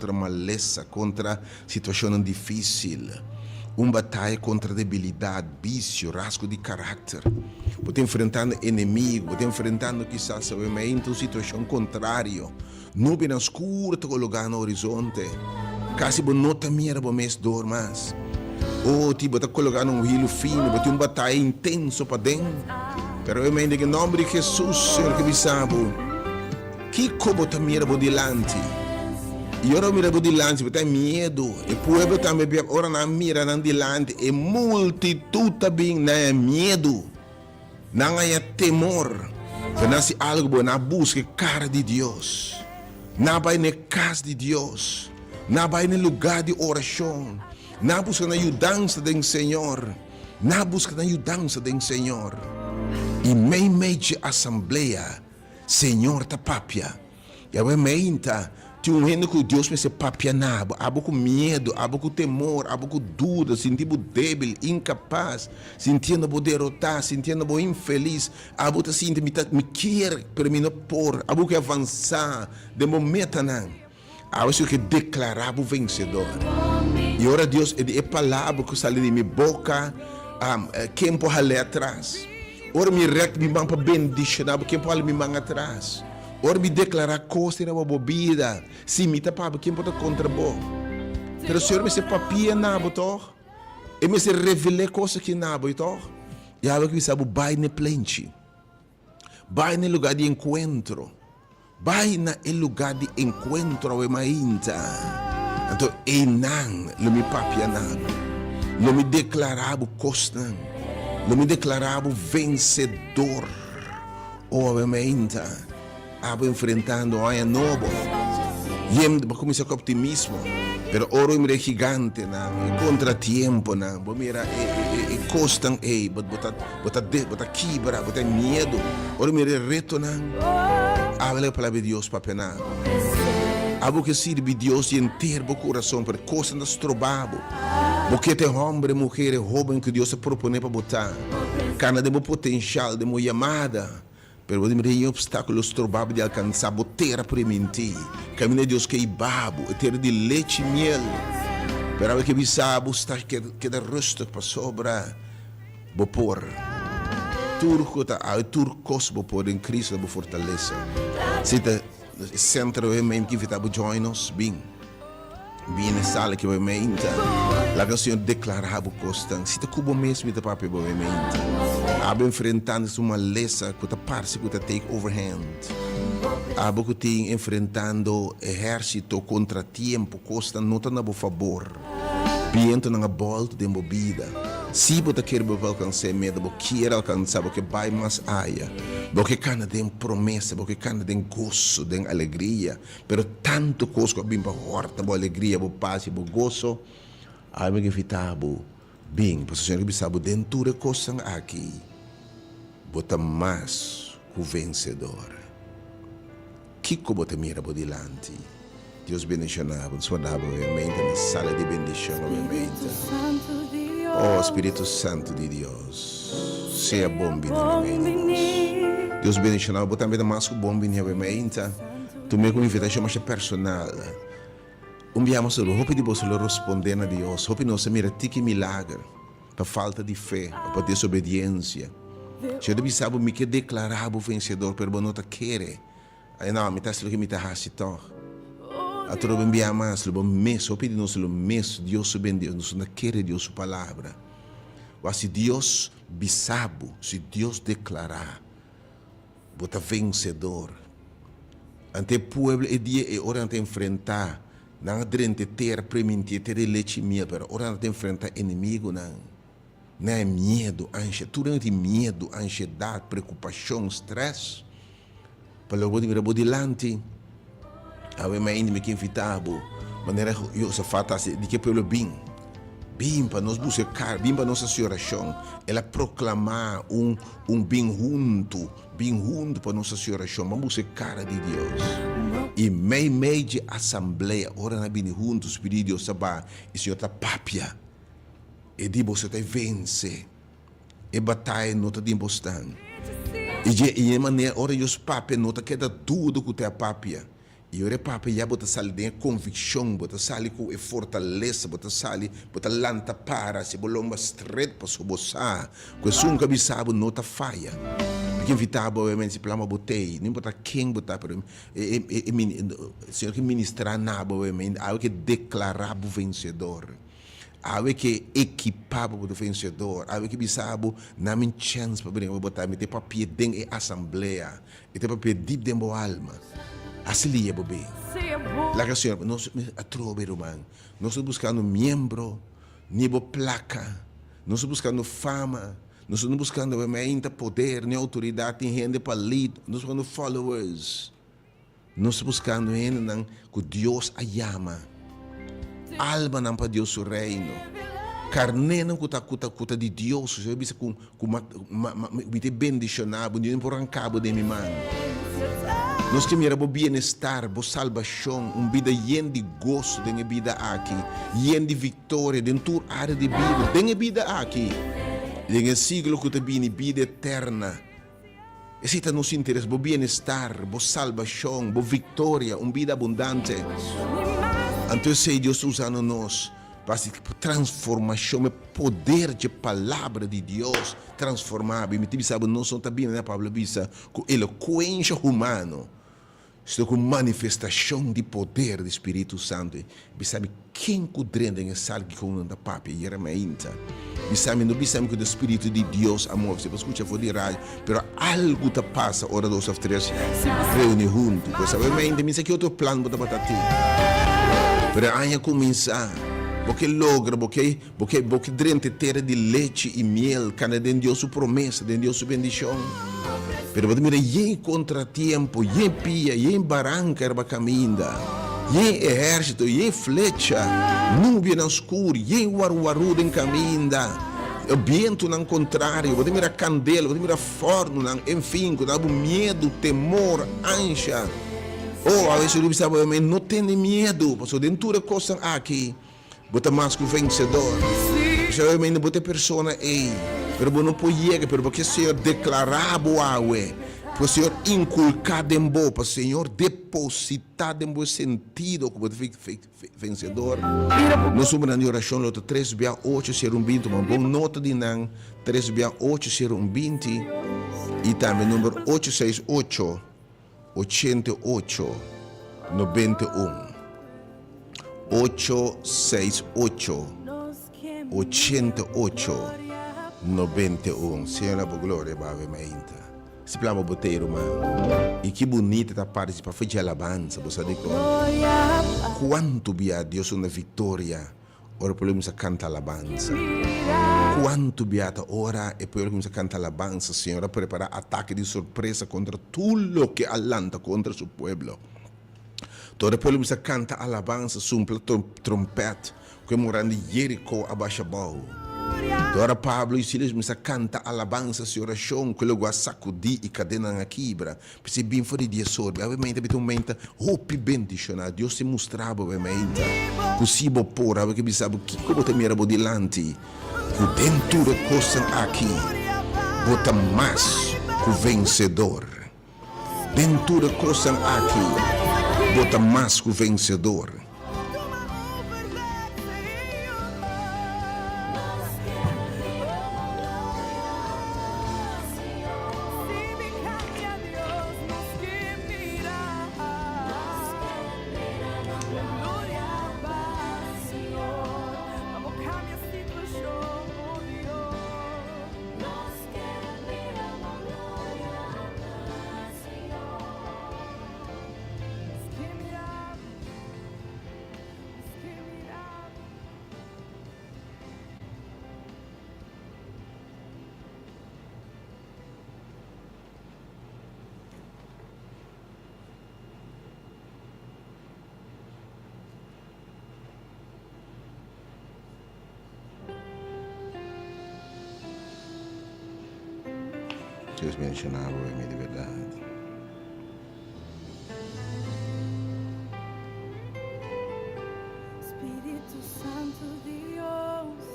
kontra malesa, kontra situashonnan difísil, un bataya kontra debilidat, bisio, rasgo di karakter. Bo ta enfrentando enemigu, bo ta enfrentando kisas awemente un situashon kontrario. Nubianan skur ta kologá na horizonte. Kasi bo no ta mira bo mes dor mas. O ti bo ta kologá na un hilu fino, bo tin un bataya intenso paden. Pero awemente den e nòmber di Hesus, Señor ke bisa bo, Kiko bo ta mira bo dilanti? I ora bo mira bo dilanti, bo ta miedu. E pueblo tambe bia, ora nan mira nan dilanti, e multitut ta bin, nan a miedu. Nan haña temor. Pero nan hasi algu bo, nan a buska e kara di Dios. Nan a bai na e kas di Dios. Nan a bai na e lugá di orashon. Nan a buska nan yudansa den Señor. Nan a buska nan yudansa den Señor. I meimei dje asamblea, Señor ta papia. Yahweh meinta, tin un hende ku Dios mester papia na bo, abo ku miedu, abo ku temor, abo ku duda, sinti bo debil, inkapas, sintiendo bo derotá, sintiendo bo infelis, abo ta sinti mi ta mi kier pero mi no por, abo ke avansá den bo metanan. Awe si bo ke deklará bo vensedor. I ora Dios e di e palabra ku sali di mi boka, ken por hal'é atras? Ora mi rèk mi man pa bendishoná bo, ken por hala mi man atras? Ora mi deklará kos riba bo bida, si mi ta pa bo, ken por ta kontra bo? Pero Señor mester papia na bo tòg. E mester revel'é kos aki na bo, tòg. Yahweh ke bisa bo, Bai na e plenchi. Bai na e lugá di enkuentro. Bai na e lugá di enkuentro awe mainta. Anto einan lo mi papia na bo. Lo mi deklará bo kosnan. Lo mi deklará bo vensedor. O awe mainta, abo enfrentando un aña nobo. Yem bo kuminsá ku optimismo, pero ora bo mira e gigantenan, e kontratiemponan, bo mira e e e kosnan ei, bo bo ta bo ta bo ta kibra, bo ta miedu. Ora bo mira e retonan, abo laga palabra di Dios papia na abo. Abo ke sirbi Dios di henter bo kurason, pero kosnan ta stroba bo. Bo ke ta e hòmber, e muher, e hóben ku Dios a proponé pa bo ta. Kana den bo potenshal, den bo yamada, pero bo ta mira e opstákulo stroba bo di alkansá bo tera primintí. Kaminda Dios ke hiba bo, e tera di lechi i miel. Pero awe ke bisa bo sta keda rustig pasobra bo por. Tur ku ta awe, tur kos bo por den Cristo ta bo fortalesa. Si ta e sentro awe mi ta invita bo join nos, bin. Bini e sala ki bo meinta. Laga Señor declara bo cosnan. Si ta cu bo mes mi ta papia bo meinta. Abo enfrentando su malesa cu ta parce cu ta take over hand. Abo cu tin enfrentando ehercito, contratiempo, cosnan no ta na bo fabor. Bientonan a bolto den bo bida. Si bo ta kere bo por alcansa e meta, bo kier alcansa, bo ke bay mas aya. Bo ke cana den promesa, bo ke cana den goso, den alegria. Pero tantu kos ku a bin pa hòrta bo alegria, bo pas i bo goso, awe mi ke invitá bo, bin, pasobra Señor ke bisa bo, den tur e kosnan aki, bo ta mas ku vensedor. Kiko bo ta mira bo dilanti? Dios bendishoná bo. Nos warda bo obviamente na sala di bendishon obviamente. Oh, Spiritu Santu di Dios, sea bon bini meimei di nos. Dios bendishoná bo. Bo tambe ta mas ku bon bini obviamente. Tum'é ku invitashon masha personal. Un biaha mas ora, hopi di boso lo rospondé na Dios. Hopi nos a mira tiki milager pa falta di fe o pa desobediensia. Señor ta bisa bo, Mi ke deklará bo vensedor, pero bo no ta kere. Ay no, mi ta hasi loke mi ta hasi tòg. Atrobe un biaha mas, lo bo mes, hopi di nos lo mes Dios su bendion, nos no ta kere Dios su palabra. Wak si Dios bisa bo, si Dios deklará. Bo ta vensedor. Ante e pueblo e dia ei ora nan ta enfrentá, nan a drenta e tera primintí, e tera di lechi i miel, pero ora nan ta enfrentá enemigunan, nan e miedu, ansha, tur nan tin miedu, anshedat, preokupashon, strès. Pa loke bo ta mira bo dilanti, awe mainta mi ke invitá bo, manera Josafat a hasi, di ke pueblo bin. Bin pa nos buska kar, bin pa nos hasi orashon. El a proklamá un un bin huntu, bin huntu pa nos hasi orashon, ban buska e kara di Dios. I meimei dje asamblea, ora nan a bini huntu, Spiritu di Dios ta baha i Señor ta papia. E di, Boso ta vense. E bataya no ta den bo stan. I dje i e manera ora Dios papia no ta keda duda ku ta e papia. I ora e papia ya bo ta sali den e konvikshon, bo ta sali ku e fortalesa, bo ta sali, bo ta lanta para, hasi bo lomba stret pasobra bo sa ku esun ku a bisa bo no ta faya. Mi ke invitá bo awe mens plama bo tei, no importa ken bo ta, pero e e e Señor ke ministrá na bo awe mens, awe ke deklará bo vensedor. Awe ke ekipá bo pa ta vensedor. Awe ke bisa bo, Na mi chèns pa bringa pa bo ta. Mi ta papia den e asamblea. Mi ta papia dip den bo alma. Hasi lia bo bin. Laga Señor, nos atrobe ruman, nos no buskando miembro, ni bo plaka. Nos no buskando fama. Nos no buskando ainda poder, ni outoridat, ni hende pa lead. Nos buskando followers. Nos ta buskando hendenan ku Dios a yama, almanan pa Dios su reino, karnénan ku ta ku ta ku ta di Dios. Señor bisa ku ku ma ma ma mi ta bendishoná bo, Dios no por ranká bo den mi man. Nos ke mira bo bienestar, bo salbashon, un bida yen di goso den e bida aki, yen di viktoria den tur área di bida, den e bida aki, den e siglo ku ta bini, bida eterna. Esei ta nos interes, bo bienestar, bo salbashon, bo viktoria, un bida abundante. Anto esei Dios ta usando nos pa hasi transformashon, e poder dje Palabra di Dios transformá bo. I mi ta bisa bo, nos no ta bini, Pablo a bisa, ku elokuensha humano. Sino ku manifestashon di poder di Spiritu Santu. Bisa mi ken ku drenta den e sal ki kon nan ta papia yera mainta. Bisa mi, no bisa mi ku ta Spiritu di Dios a move, si bo skucha for di radio, pero algu ta pasa ora dos of tres reuni huntu. Pues awe mainta mi sa ki otro plan bo tabata tin. Pero e aña kuminsá, bo ke logra, bo ke, bo ke, bo ke drenta e tera di lechi i miel, kana den Dios su promesa, den Dios su bendishon. Pero bo ta mira yen kontratiempo, yen pia, yen baranka riba kaminda, yen ehérsito, yen flecha, nubianan skur, yen warwarú den kaminda, bientunan kontrario, bo ta mira kandela, bo ta mira fòrnunan, enfin, ku ta bo miedu, temor, ansha. Oh, awe Señor bisa bo, no tene miedu, pasobra den tur e kosnan aki, Bo ta mas ku vensedor. Posiblemente bo ta e persona ei, pero bo no por yega, pero bo ke Señor deklará bo awe, pa Señor inkulká den bo, pa Señor depositá den bo e sentido ku bo ta vensedor. Nos numbernan di orashon lo ta tres bia ocho sero un binti, tuma bon nota di nan, tres bia ocho sero un binti, i tambe number ocho seis ocho. 88 91 Ocho seis ocho 88 91 Señor na bo gloria babe mainta Si plama bo tei ruman I ki bunita ta participa for dje alabansa bo sa dikon Kuantu bia Dios una victoria Ora e pueblo kuminsá kanta alabansa. Kuantu bia ta ora e pueblo kuminsá kanta alabansa, Señor a prepará atake di sorpresa kontra tur loke a lanta kontra su pueblo. Ta ora e pueblo kuminsá kanta alabansa, sumpla trompèt, ku e muran di Jeriko a basha abou. Ta ora Pablo i Silas kuminsá kanta alabansa si orashon, ku e lugá sakudí i kadenanan a kibra. P'esei bin for di di e sorbi. Awe meinta bi ta un meinta hopi bendishoná. Dios ta mustra bo awe meinta ku si bo por, awe ke bisa bo kiko bo ta mira bo dilanti, ku den tur e kosnan aki bo ta mas ku vensedor. Den tur e kosnan aki bo ta mas ku vensedor. Dios bendiciona bo mi di berdad. Spiritu Santu Dios,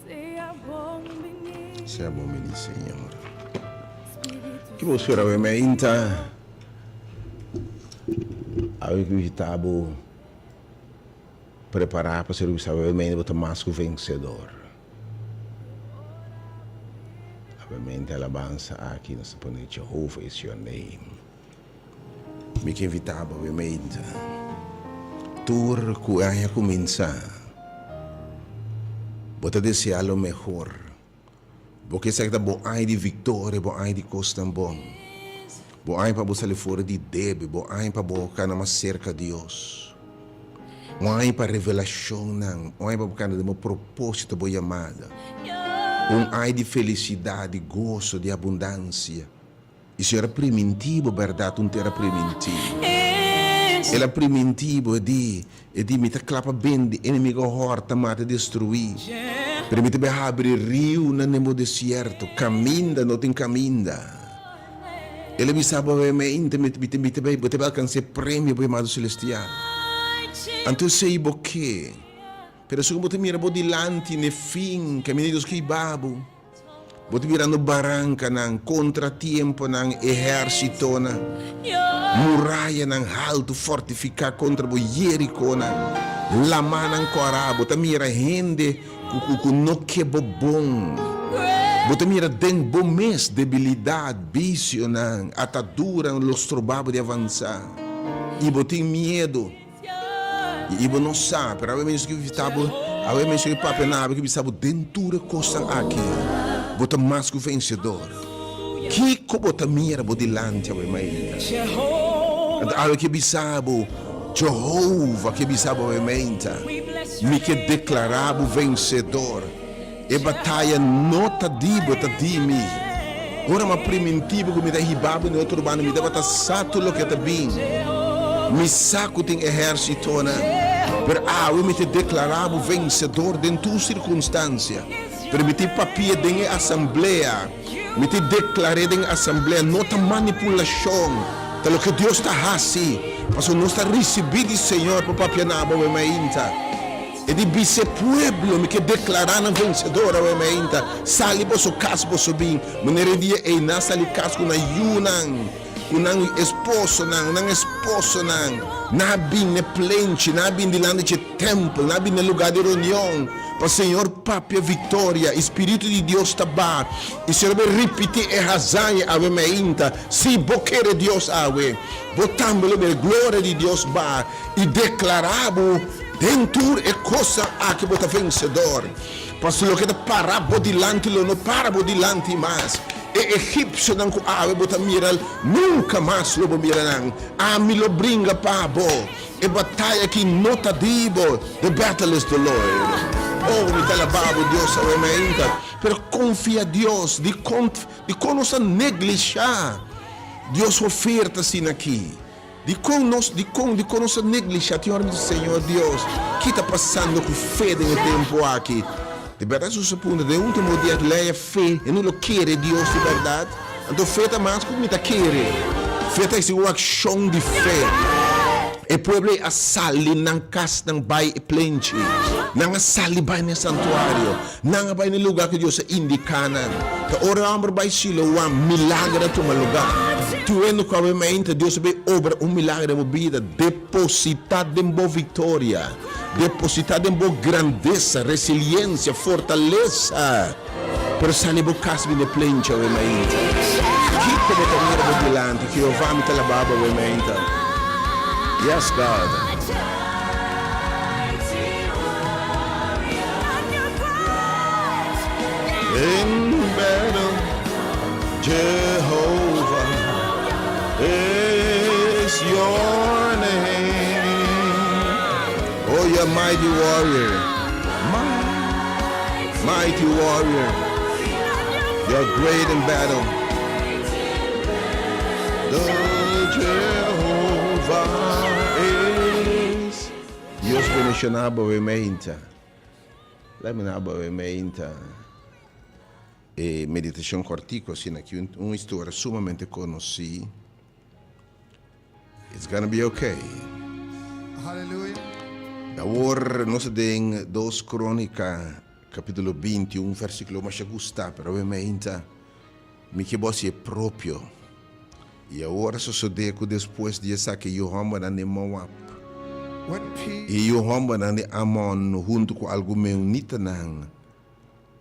sea bon bini. Sea bon bini, Señor. Ki bo spera we meinta? Awe ku bishita bo prepará pa ser bisa awe mente bo ta mas ku vensedor. Awe mente alabansa aki nos ta pone Jehovah is your name. Mi ke invitá bo awe mente tur ku e aña kuminsá bo ta deseá lo mehor. Bo ke sa ku ta bo aña di viktoria, bo aña di kosnan bon. Bo aña pa bo sali for di debe, bo aña pa bo kana mas serka Dios. Un aña pa revelashonnan, un aña pa bo kana den bo propósito, bo yamada. Un aña di felisidat, di goso, di abundansia. I Señor a primintí bo bèrdat un tera primintí. El a primintí bo, e di, e di, Mi ta kla pa bende enemigo hòrta, mata i destruí. Pero mi ta bai habri riunan den bo desierto, kaminda no tin kaminda. El a bisa bo obviamente, mi, mi, mi ta bai, bo ta bai alkansá e premio bo yamado selestial. Anto esei bo ke. Pero esun ku bo ta mira bo dilanti n'e fin, kaminda Dios ke hiba bo. Bo ta birando barankanan, kontratiemponan, ehérsitonan, murayanan haltu fortifiká kontra bo, Yerikonan, lamannan kòrá. Bo ta mira hende ku no ke bo bon. Bo ta mira den bo mes debilidat, bisionan, ataduran lo stroba bo di avansá. I bo tin miedu. I bo no sa, pero awe mes ki ta bo, awe mes ki papia na abo ki bisa bo den tur e kosnan aki, bo ta mas ku vensedor. Kiko bo ta mira bo dilanti awe mainta? Anto awe ke bisa bo, Jehova ke bisa bo awe mainta, Mi ke deklará bo vensedor. E bataya no ta di bo, ta di mi. Ora mi a primintí bo ku mi ta hiba bo na e otro banda, mi tabata sa tur loke ta bin. Mi sa ku tin ehérsitonan, pero awe mi ta deklará bo vensedor den tur sirkunstansia. Pero mi tin papia den e asamblea, mi tin deklar'é den e asamblea, no ta manipulashon, ta loke Dios ta hasi, pasobra nos ta risibí di Señor pa papia na abo awe mainta. E di bisa e pueblo, Mi ke deklará nan vensedor awe mainta. Sali boso kas, boso bin. Manera e dia ei nan sali kas ku nan yunan, ku nan esposonan, nan esposonan. Nan a bin n'e plenchi, nan a bin dilanti dje tèmpel, nan a bin n'e lugá di reunion pa Señor papia viktoria. I Spiritu di Dios ta ba. I Señor a bin ripití e hazaña awe mainta. Si bo kere Dios awe, bo tambe lo mira e gloria di Dios ba i deklará bo. Den tur e kosnan aki bo ta vensedor, pasobra loke ta para bo dilanti lo no para bo dilanti mas. E egipsionan ku awe bo ta mira, nunka mas lo bo mira nan. Ami lo bringa pa bo. E bataya aki no ta di bo. The battle is the Lord. Oh, mi ta alabá bo, Dios, awe mainta. Pero konfia Dios. Dikon, dikon nos ta neglishá Dios su oferta asina aki? Dikon nos, dikon, dikon nos ta neglisha? Tin ora mi ta Señor Dios, ki ta pasando ku fe den e tempu aki? Di bèrdat Jesus a puntra, den e ultimo dia lei e fe, e no lo kere Dios di bèrdat? Anto fe ta mas ku mi ta kere. Fe ta esei un akshon di fe. E pueblo ei a sali nan kasnan bai e plenchi. Nan a sali bai na e santuario. Nan a bai na e lugá ku Dios a indiká nan. Ta ora e hòmber bai Siloam, milager a tuma lugá. Tuendo ku awe mainta Dios a bai obra un milager den bo bida, depositá den bo viktoria, depositá den bo grandesa, resiliensia, fortalesa. Pero sali bo kas bini plenchi awe mainta. Kiko bo ta mira bo dilanti? Jehová, mi ta alabá bo awe mainta. Yes, God. In battle, Jehovah is your name. Oh, you're a mighty warrior. Mighty warrior. You're great in battle. The Jehovah is. Dios bendiciona bo awe meinta. Laat mi na bo awe meinta e meditacion cortico asina aki, un, un historia sumamente conoci. It's gonna be okay. Hallelujah. Awor nos ta den 2 Cronica capítulo 20, un versículo masha gusta, pero awe meinta mi ke bo hasi e propio. I awor a sosodé ku despues di esaki e yu hòmbernan di Moab i e yu hòmbernan di Amon huntu ku algun meunitanan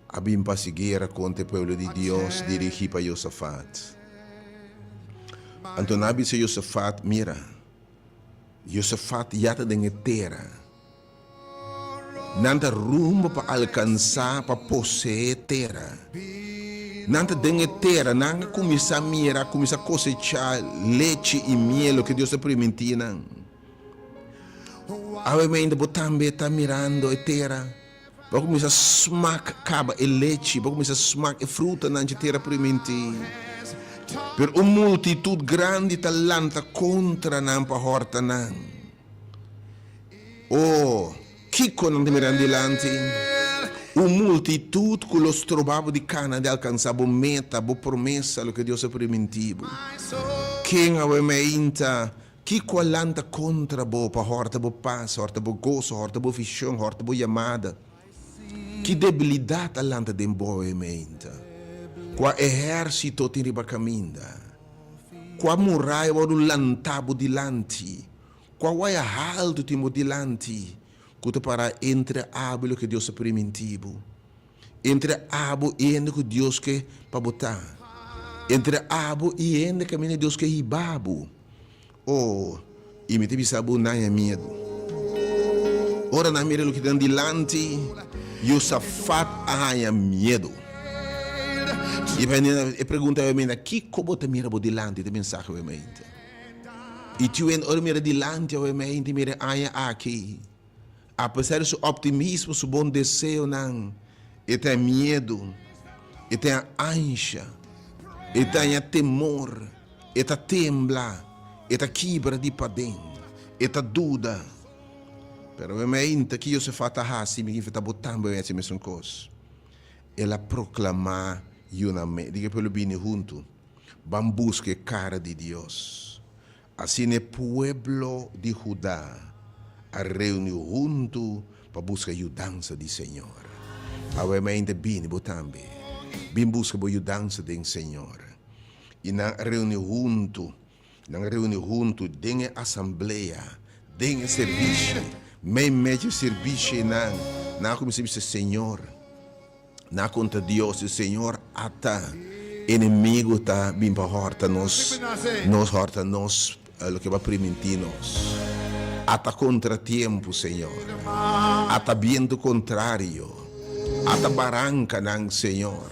a bin pa hasi guera kontra e pueblo di Dios dirigí pa Josafat. Anto nan a bisa Josafat, Mira, Josafat ya ta den e tera. Nan ta rumbo pa alkansá, pa poseé tera. Nan ta den e tera, nan a kuminsá mira, a kuminsá kosechá lechi i miel, loke Dios a primintí nan. Awe mainta bo tambe ta mirando e tera. Bo a kuminsá smak kaba e lechi, bo a kuminsá smak e frutanan dje tera primintí. Pero un multitut grandi ta lanta kontra nan pa hòrta nan. O, kiko nan ta mira nan dilanti? Un multitut ku lo stroba bo di kana di alkansá bo meta, bo promesa, loke Dios a primintí bo. Ken awe meinta? Kiko a lanta kontra bo pa hòrta bo pas, hòrta bo goso, hòrta bo vishon, hòrta bo yamada? Ki debilidat a lanta den bo awe meinta? Kua ehérsito tin riba kaminda? Kua muraya wòrdu lantá bo dilanti? Kua waya haltu tin bo dilanti ku ta pará entre abo i loke Dios a primintí bo? Entre abo i hende ku Dios ke pa bo ta. Entre abo i hende kaminda Dios ke hiba bo. Oh, i mi ta bisa bo, nan a miedu. Ora nan mira loke tin nan dilanti, Josafat a haña miedu. I e pregunta awe menda, Kiko bo ta mira bo dilanti? Ta mensahe awe mainta. I tiu hende ora mira dilanti awe mainta mira e aña aki. Apesar di su optimismo, su bon deseonan, e ta miedu, e ta ansha, e ta haña temor, e ta tembla, e ta kibra di paden, e ta duda. Pero awe mainta ki Josefat a hasi, mi ta bo tambe a hasi mesun kos. El a proklamá yunamento. Diga e pueblo bini huntu, ban buska e kara di Dios. Asina e pueblo di Hudá a reuní huntu pa buska yudansa di Señor. Awe mente bini bo tambe, bin buska bo yudansa den Señor. I nan a reuní huntu, nan a reuní huntu den e asamblea, den e sirbishi, meimei dje sirbishinan, nan a kuminsá bisa, Señor, Na kontra Dios di Señor ata enemigo ta bin pa hòrta nos, nos hòrta nos loke bo a primintí nos. Ata kontratiempo, Señor. Ata bientu kontrario. Ata barankanan, Señor.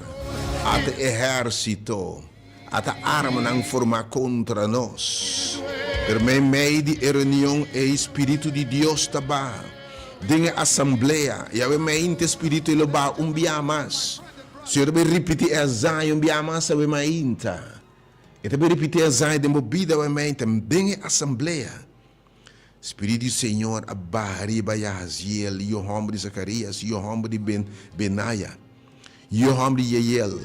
Ata ehérsito. Ata armanan formá kontra nos. Pero meimei di e reunion ei Spiritu di Dios ta baha den e asamblea. Yahweh mainta e Spiritu ei lo baha un bia mas. Señor ta bai ripití e hazaña un bia mas awe mainta. E ta bai ripití e hazaña den bo bida awe mainta den e asamblea. Spiritu di Señor a baha riba Jahaziel, yu hòmber di Zakarías, yu hòmber di Benaya, yu hòmber di Yeiel,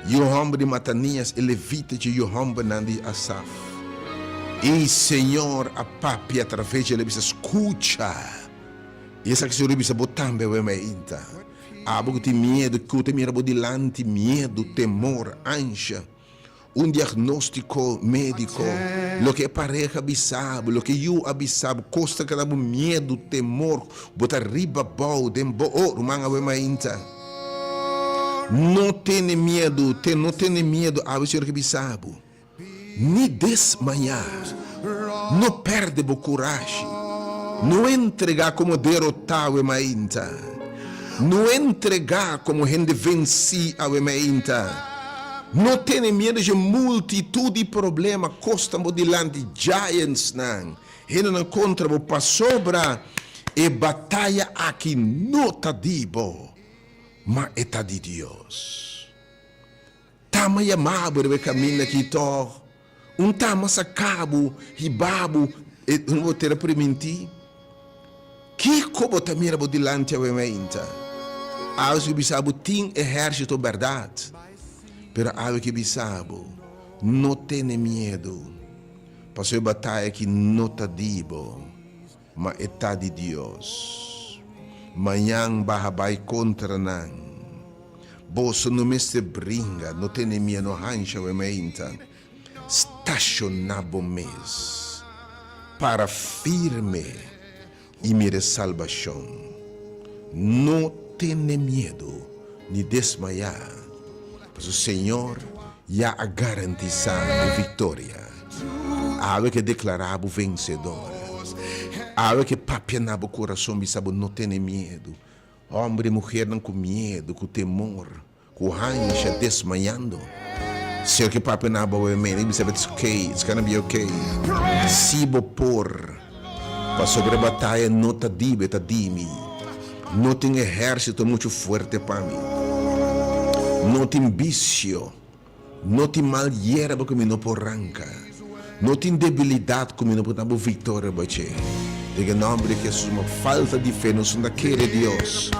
yu hòmber di Matanías, e levita dje yu hòmbernan di Asaf. I Señor a papia atraves dje, el a bisa, Skucha! I esaki Señor a bisa bo tambe awe mainta, Abo ku tin miedu, ku ta mira bo dilanti miedu, temor, ansha. Un diagnóstiko médiko, loke e pareha a bisa bo, loke yu a bisa bo, kos ta keda bo miedu, temor, bo ta riba bou den bo, oh, ruman awe mainta. No tene miedu, te no tene miedu, awe Señor ke bisa bo. Ni desmayá, no pèrdè bo kurashi, no entregá komo derotá awe mainta, no entregá komo hende vensí awe mainta. No tene miedu dje multitud di problema kostan bo dilanti, giantsnan, hendenan kontra bo, pasobra e bataya aki no ta di bo, ma e ta di Dios. Tama yama bo riba e kaminda aki tòg, un tama saka bo, hiba bo e bo tera primintí. Kiko bo ta mira bo dilanti awe meinta? Awe ke bisa bo tin ehérsito bèrdat, pero awe ke bisa bo, no tene miedu, pasobra e bataya aki no ta di bo, ma e ta di Dios. Mañan baha bai kontra nan. Boso no mester bringa, no tene miedu, no hansha awe meinta. Stashoná bo mes, para firme i mira e salbashon. No tene miedu ni desmayá, pasobra Señor ya a garantisá e viktoria. Awe ke deklará bo vensedor. Awe ke papia na bo kurason bisa bo no tene miedu. Hòmber i muhernan ku miedu, ku temor, Ku hansha desmayando. Señor ke papia na bo awe mene bisa it's okay, it's gonna be okay. Si bo por, pasobra e bataya no ta di bo, e ta di mi. No tin ehérsito muchu fuerte pa mi. No tin bisio, no tin mal yerba ku mi no por ranka. No tin debilidat ku mi no por duna bo viktoria riba dje. Den e nòmber di Hesus, ma falta di fe nos no ta kere Dios.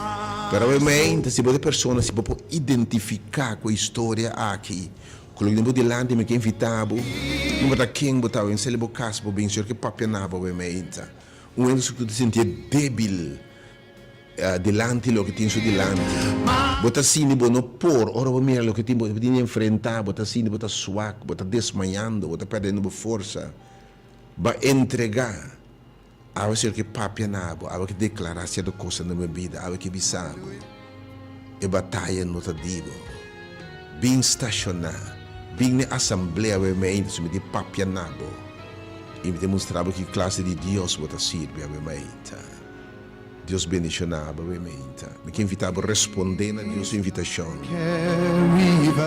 Pero awe-mente, si bo ta e persona, si bo por identifiká ku e historia aki, ku loke tin bo dilanti, mi ke invitá bo, no importa ken bo ta, awe sali bo kas, bo bin, Señor ke papia na bo awe-mente. Un hende ku ta sintié débil. Dilanti loke tin su dilanti. Bo ta sinti bo no por ora bo mira loke tin bo tin di enfrenta, bo ta sinti bo ta swak, bo ta desmayando, bo ta perdiendo bo forsa. Bo a entrega. Awe Señor ke papia na bo, awe ke deklara sierto kosnan den bo bida, awe ke bisa bo, e bataya no ta di bo. Bin stashoná, bin n'e asamblea awe meinta, su mi tin papia na bo i mi ta mustra bo ki klase di Dios bo ta sirbi awe meinta. Dios bendiciona bo awe meinta. Mi ke invita bo responde na Dios su invitacion.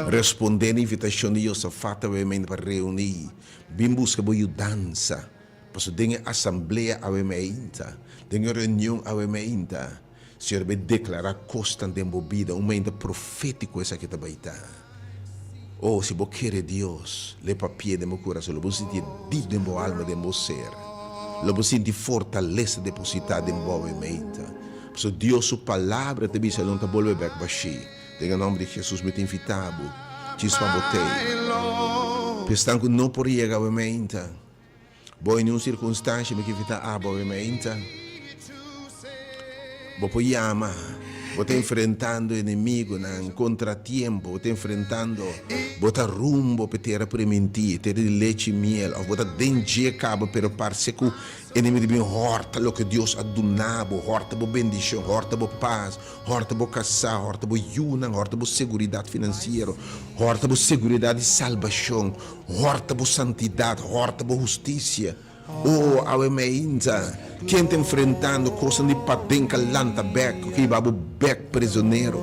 Responde na invitacion di Josafat awe meinta pa reuni. Bin busca bo yudansa. Pasobra den e asamblea awe meinta, den e reunion awe meinta, Señor a bay declara cosnan den bo bida. Un meinta profetico esaki ta bay ta. Oh, si bo kere Dios, le papia den bo kurason, lo bo sinti e dip den bo alma, den bo ser. Lo bo sinti fortalesa depositá den bo awe meinta. Pasobra Dios su Palabra ta bisa, lo no ta bolbe bèk bashí. Den e nòmber di Hesus mi ta invitá bo, djis pa bo tei. Pa esnan ku no por yega awe meinta, bo en niun sirkunstansha mi ke invitá abo awe meinta. Bo por yama, bo ta enfrentando enemigunan, kontratiempo, bo ta enfrentando, bo ta rumbo pa e tera primintí, e tera di lechi i miel, òf bo ta den dje kaba, pero parse ku enemigu ta bin hòrta loke Dios a duna bo, hòrta bo bendishon, hòrta bo pas, hòrta bo kasá, hòrta bo yunan, hòrta bo seguridat finansiero, hòrta bo seguridat di salbashon, hòrta bo santidat, hòrta bo hustisia. O awe meinta, ken ta enfrentando kosnan di paden ka lanta bek ku ke hiba bo bek prizonero?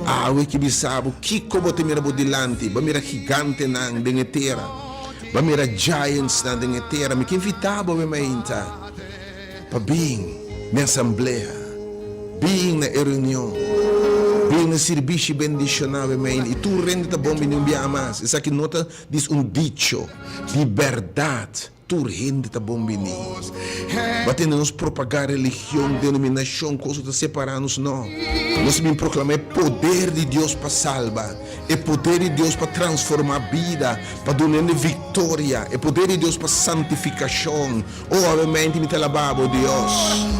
Awe ki bisa bo kiko bo ta mira bo dilanti? Bo a mira gigantenan den e tera, bo a mira giantsnan den e tera. Mi ke invita bo awe meinta pa bin na e asamblea, bin na e reunion, bin na sirbishi bendishoná awe meinta. I tur hende ta bon bini un biaha mas. Esaki no ta Dis un dicho di bèrdat, tur hende ta bon bini. Bo a tende nos propagá religion, denominashon, kos ku ta separá nos? No. Nos a bin proklamá e poder di Dios pa salba, e poder di Dios pa transformá bida, pa duna hende viktoria, e poder di Dios pa santifikashon. Oh, awe-menti mi ta alabá bo, Dios.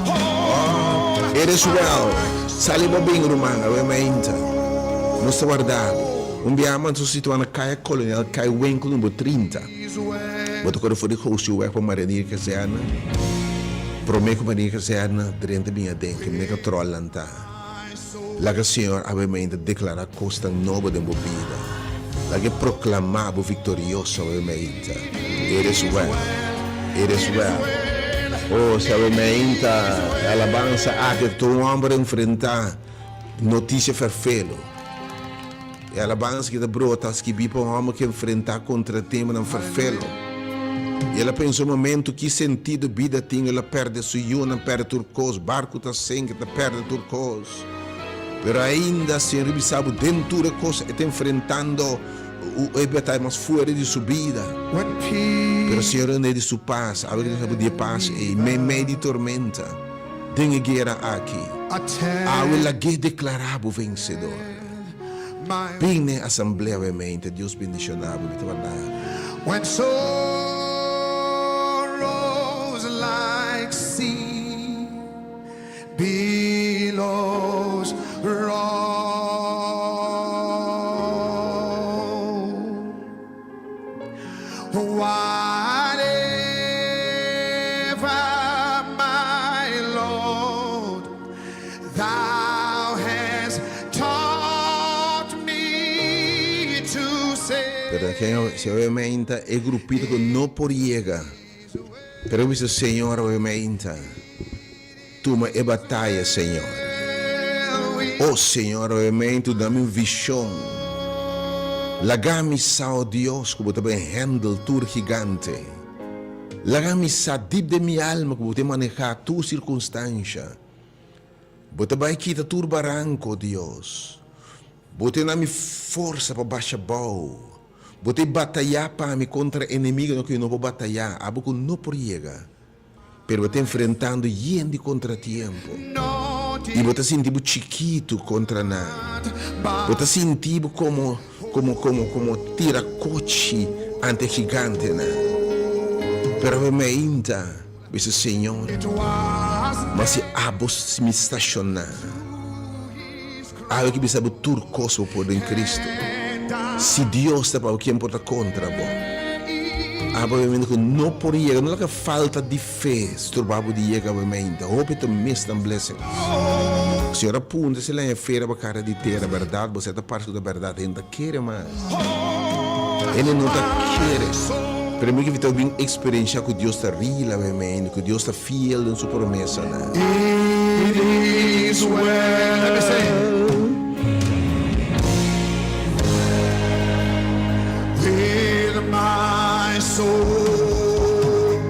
Oh, it is well. Sali bo bin, ruman, awe-menti. Nos ta warda bo. Un biaha mas nos situa na Kaya Kolonel Kai Winkel number 30. Bo ta kore for di Goosjeweg pa Marinier Kazerne. Prome ku Marinier Kazerne drenta bin aden, kaminda katròlnan ta. Laga Señor awe mainta deklará kosnan nobo den bo bida. Laga e proklamá bo viktorioso awe mainta. It is well. It is well. Oh, si awe mainta e alabansa aki ta tur un hòmber enfrentá notisia ferfelo. E alabansa ki ta brota skibí pa un hòmber ku enfrentá kontratemponan ferfelo. I el a pensa un momentu ki sentido bida tin, el a pèrdè su yunan, pèrdè tur kos, barku ta senk, e ta pèrdè tur kos. Pero ainda Señor a bisa bo den tur e kos e ta enfrentando e bataya mas fuerte di su bida. Pero Señor a dun'é di su pas, awe ki nos a pidi e pas ei, meimei di tormenta, den e guera aki. Awe lag'é deklará bo vensedor. Bin n'e asamblea awemente. Dios bendiciona bo. Mi ta warda bo. When sorrows like sea billows roll. Si awe meinta e grupito ku no por yega, pero bisa Señor awe meinta, tuma e bataya Señor. O Señor awe meinta dami un vishon. Laga mi sa o Dios ku bo ta ben handle tur gigante. Laga mi sa dip den mi alma ku bo ta maneha tur sirkunstansha. Bo ta bai kita tur baranko, Dios. Bo ta na mi forsa pa basha bou. Bo ta batayá pa mi kontra enemigonan ku no por batayá, abo ku no por yega. Pero bo ta enfrentando yen di kontratiempo, i bo ta sinti bo chikitu kontra nan. Bo ta sinti bo komo komo komo komo tira kochi ante e gigantenan. Pero awe meinta. Bisa Señor, Ma si abo mi stashoná, awe ki bisa bo tur kos bo por den Cristo. Si Dios ta pa bo, ken por ta kontra bo? Abo obviamente ku no por yega, no laga falta di fe stroba bo di yega obviamente. Hopi ta miss nan blessings. Señor a puntra si el a haña fe riba kara di tera, bèrdat? Bo sa ta parse ku ta bèrdat, hende ta kere mas. Hende no ta kere. Pero mi ke ta bin eksperenshá ku Dios ta rila meimei, ku Dios ta fiel den su promesanan. It is well. Let me say. With my soul.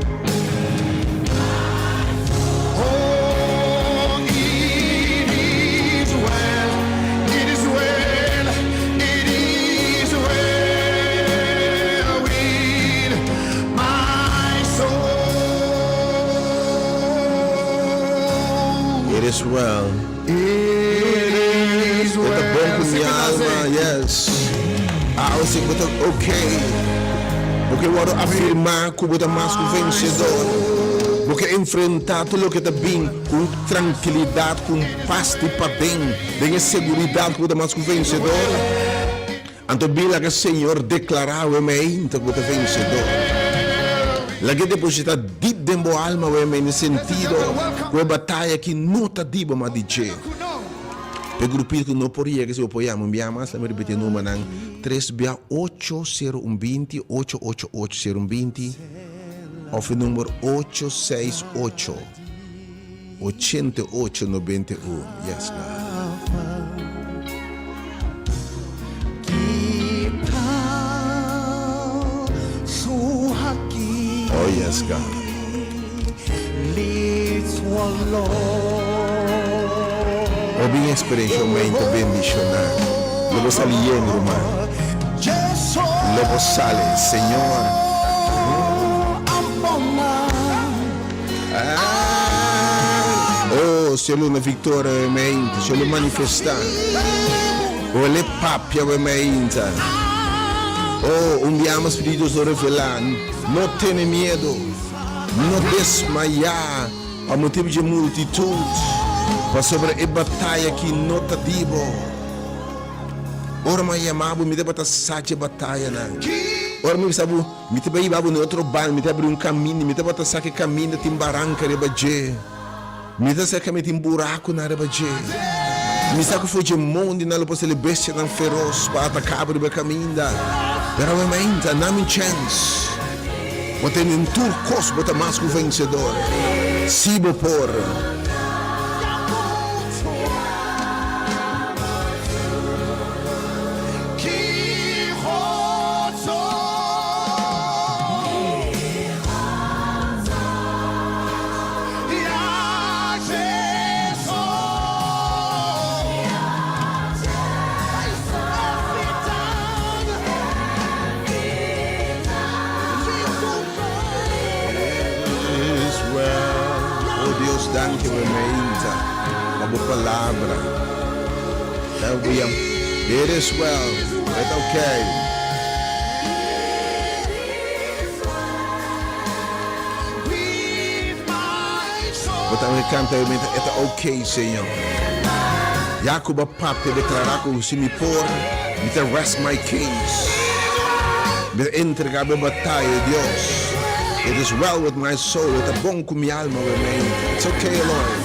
Oh, it is well. It is well. It is well with my soul. It is well. It is E ta bon well. ku mi Sing with us, alma, eh? yes. Awe si bo ta okay. Bo ke wòrdu afirmá ku bo ta mas ku vensedor. Bo ke enfrentá tur loke ta bin ku un trankilidat, ku un pas di paden. Den e seguridat ku bo ta mas ku vensedor, anto bin laga Señor deklará awe meinta ku bo ta vensedor. Laga e depositá dip den bo alma awe mei den sentido ku e bataya aki no ta di bo ma di dje. E grupito ku no por yega si bo por yama un bia mas, lami ripiti e numbernan, tres bia ocho sero un binti, ocho ocho ocho sero un binti, òf e number ocho seis ocho. 88 91 yes God. Oh yes God. Oh bin experiencia un momento bendiciona. Lo bo sali yen ruman. Lo bo sali Señor. Oh, si e luna victoria we meinta, si e lo manifesta. O el e papia we meinta. Oh, un dia mas Spiritu Dios lo revela. No tene miedo, no desmaya pa motibu dje multitud, pasobra e bataya aki no ta di bo. Ora mi a yama bo, mi tabata sa dje batayanan. Ora mi bisa bo, Mi ta bai hiba bo na otro banda, mi ta abri un kaminda, mi tabata sa ku e kaminda tin baranka riba dje, mi ta sa ku kaminda tin burakunan riba dje, mi sa ku for dje mondi nan lo por sali bestianan feros pa ataká bo riba e kaminda, pero awe mainta, na mi chèns, bo tene den tur kos bo ta mas ku vensedor, si bo por. Oh Dios, danki we meinta pa bo palabra. It is well. It's okay. Bo tambe canta e meta, e ta okay, Señor. Ya cu bo a papia declara cu si mi por, mi ta rest my case. Mi ta entrega bo bataya, Dios. It is well with my soul, e ta bon cu mi alma, we meinta. It's okay, Lord.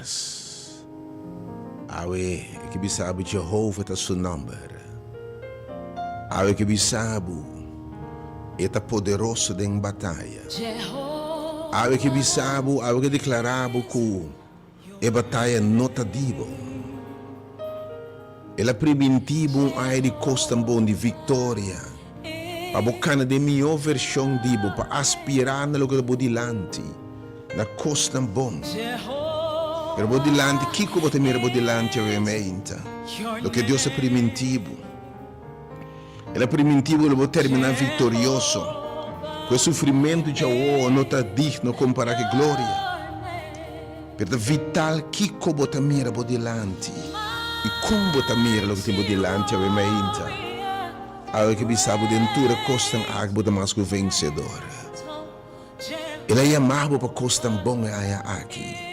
atras. Awe e ke bisa bo Jehovah ta su nòmber. Awe e ke bisa bo e ta poderoso den bataya. Awe e ke bisa bo, awe e ke deklará bo ku e bataya no ta di bo. El a primintí bo un aña di kosnan bon, di viktoria, pa bo kana den mihó vershon di bo, pa aspirá na loke ta bo dilanti, na kosnan bon. Pero bo dilanti, kiko bo ta mira bo dilanti awe meinta? Loke Dios a primintí bo. El a primintí bo lo bo terminá viktorioso, ku e sufrimentu djawo no ta digno kompará ku e gloria. Pero ta vital kiko bo ta mira bo dilanti i kon bo ta mira loke tin bo dilanti awe mainta. Awe ke bisa bo den tur e kosnan aki bo ta mas ku vensedor. El a yama bo pa kosnan bon e aña aki.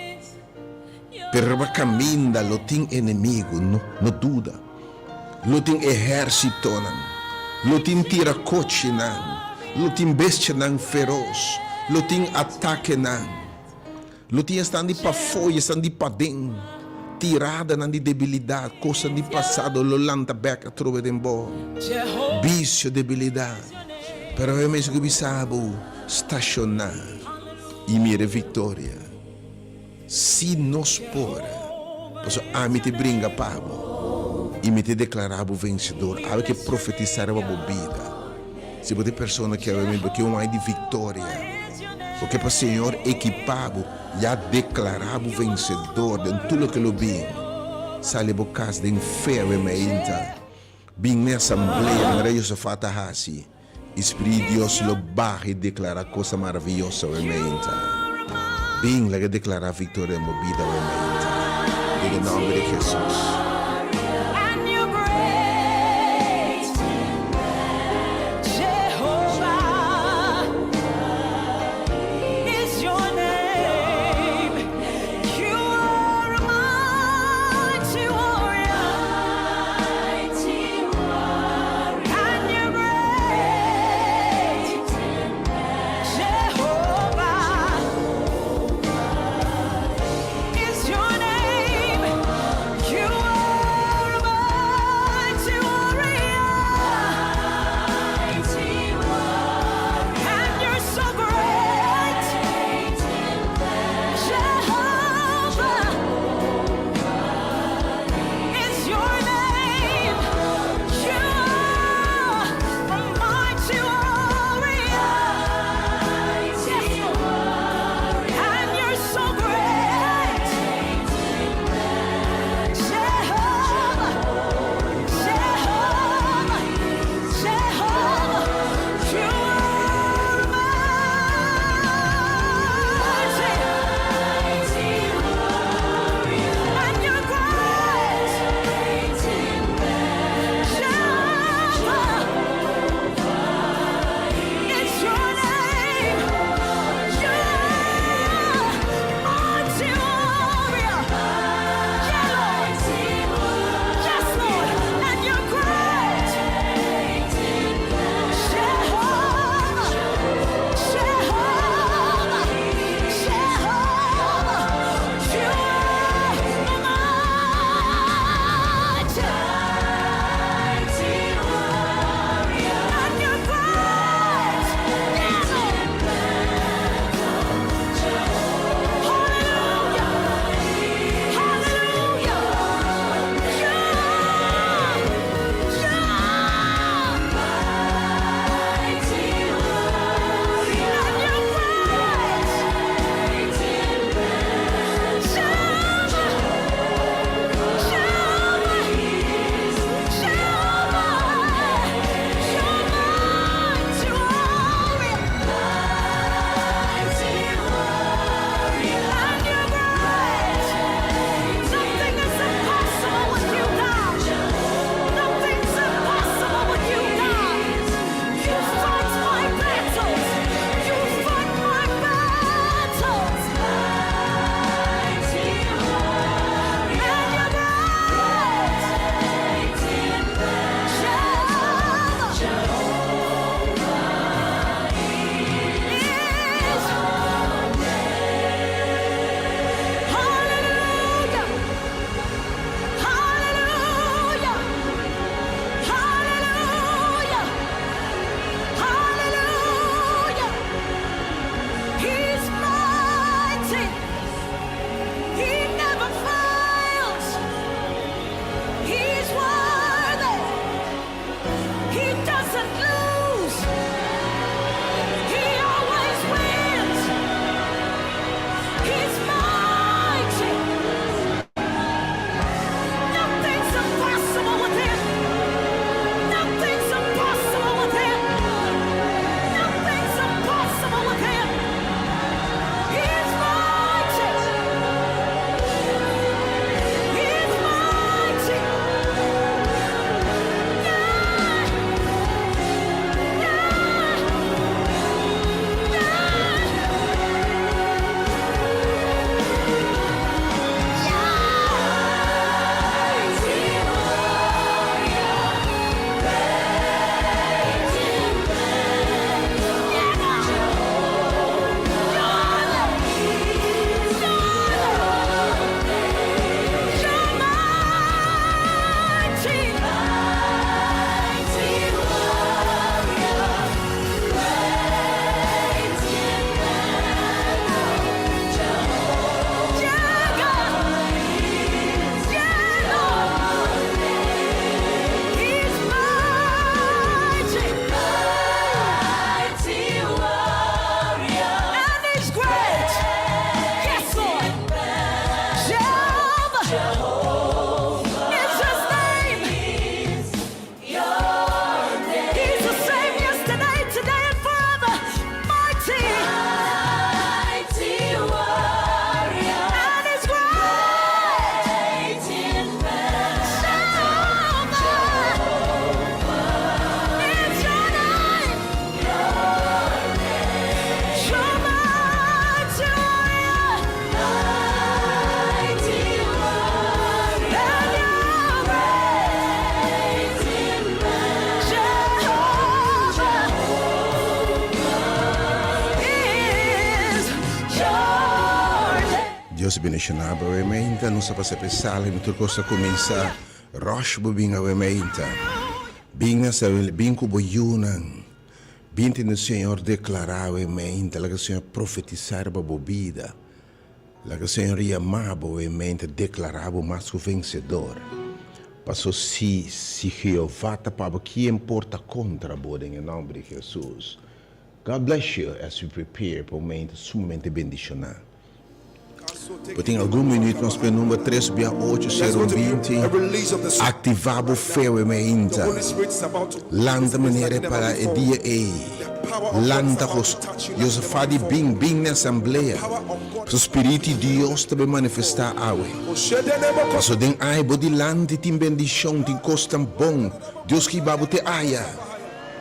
Pero riba kaminda lo tin enemigu, no, no duda. Lo tin ehérsitonan, lo tin tirakochinan, lo tin bestianan feros, lo tin atakenan. Lo tin esnan di pafó i esnan di paden, tiradanan di debilidat, kosnan di pasado lo lanta bèk atrobe den bo, bisio, debilidat. Pero awe mes ku bisa bo, stashoná i mira e viktoria. Si nos por, pasobra ami ta bringa pa bo i mi ta deklará bo vensedor. Awe ke profetisá riba bo bida. Si bo ta e persona ku awe bo ke un ai di viktoria, bo ke pa Señor ekipá bo, ya deklará bo vensedor den tur loke lo bin. Sali bo kas den fe awe mainta. Bin n'e asamblea manera Josafat a hasi, i Spiritu di Dios lo baha i deklará kosa maravioso awe mainta. Bin, laga deklará viktoria den bo bida awe mainta, den e nòmber di Hesus. Dios bendiciona bo awe meinta. Nos a pasa p'e sala y tur cos a cuminsa rush bo bin awe meinta. Bin na sa bin cu bo yunan. Bin tende Señor declara awe meinta. Laga Señor profetisa riba bo bida. Laga Señor yama bo awe meinta declara bo mas cu vencedor. Paso si si Jehová ta pa bo kien por ta contra bo den e nomber di Jesus. God bless you as you prepare pa un momento sumamente bendiciona. Bo tin algun minuut mas pa e number tres bia ocho sero 20. Activa bo fe we meinta. Lanta manera e para e dia ey. Lanta Jos Josafat di bin, bin na asamblea. Pasobra Spiritu di Dios ta bay manifesta awe. Pasobra den ay bo dilanti tin bendicion, tin cosnan bon. Dios ke hiba bo te aya.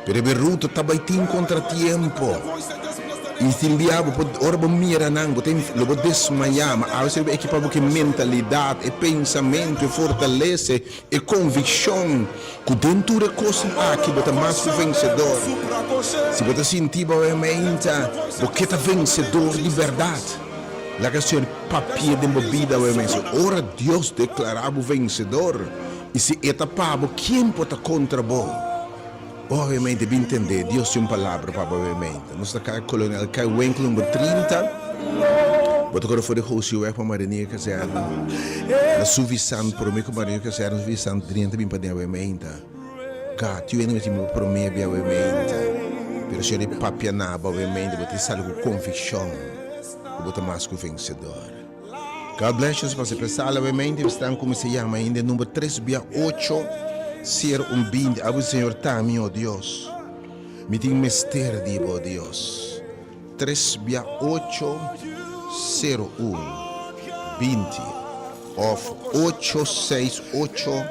Pero e beruto ta bai tin kontratiempo. I tin bia bo por, ora bo mira nan, bo ta lo bo desmayá. Ma awe bo ekipá bo ku e mentalidat, e pensamentu, e fortalesa, e konvikshon ku den tur e kosnan aki bo ta mas ku vensedor. Si bo ta sinti bo awe meinta, bo ke ta vensedor di bèrdat. Laga Señor papia den bo bida awe meinta. Ora Dios deklará bo vensedor, I si e ta pa bo, ken por ta kontra bo? Obviamente, bin tendé, Dios tin un palabra pa bo obviamente. Nos ta kai Kolonel Kai Winkel number 30. Bo ta kore for di Hosiweg pa Marinier Kazerne. Na Suffisant, promé ku Marinier Kazerne, Suffisant drenta bin paden obviamente. God, yu hende mester bin pa promé bia obviamente. Pero si e papia na bo obviamente, bo tin sali ku konvikshon ku bo ta mas ku vensedor. God bless you pasa pe sala we mente mi stan cuminsa yama ainda e number tres bia ocho sero un binti abo señor ta mi oh Dios mi tin mester di bo Dios tres bia ocho sero un binti of ocho seis ocho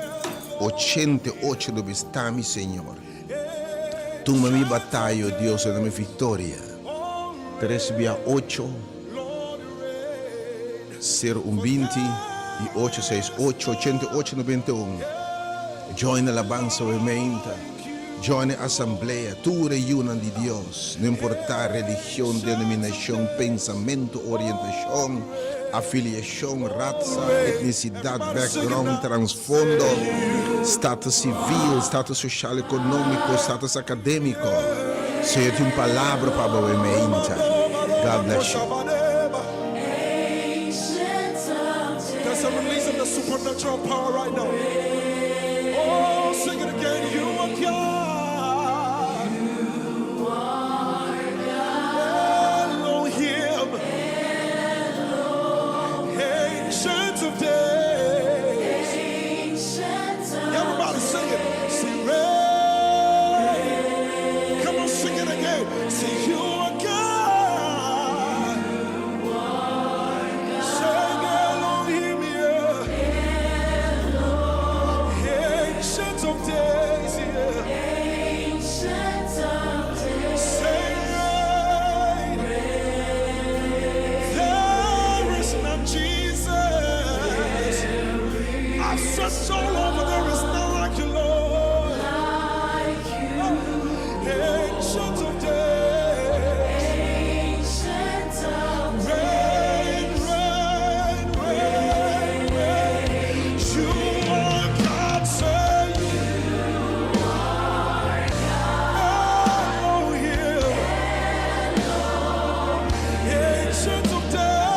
ochenta i ocho lo bis ta mi señor tuma mi bataya oh Dios y dame victoria tres bia ocho Sero un 20 i ocho seis ocho ochenta i ocho noventa i un. Join alabansa we meinta. Join e asamblea. Tur e yunan di Dios, no importa religion, denominacion, pensamento, orientacion, afiliacion, ratsa, etnicidad, background, transfondo, status civil, status social economico, status academico. Señor tin un palabra pa bo we meinta. God bless you. There's a release of the supernatural power right now. Oh, sing it again. You are God. You are God. Elohim. Elohim. Ancient of days. Ancient of Everybody sing it. Say, reign. Come on, sing it again. Say, you are God. Say, Elohim, yeah. Ancient of days, yeah. Say, reign. There is none, Jesus. I've searched all over.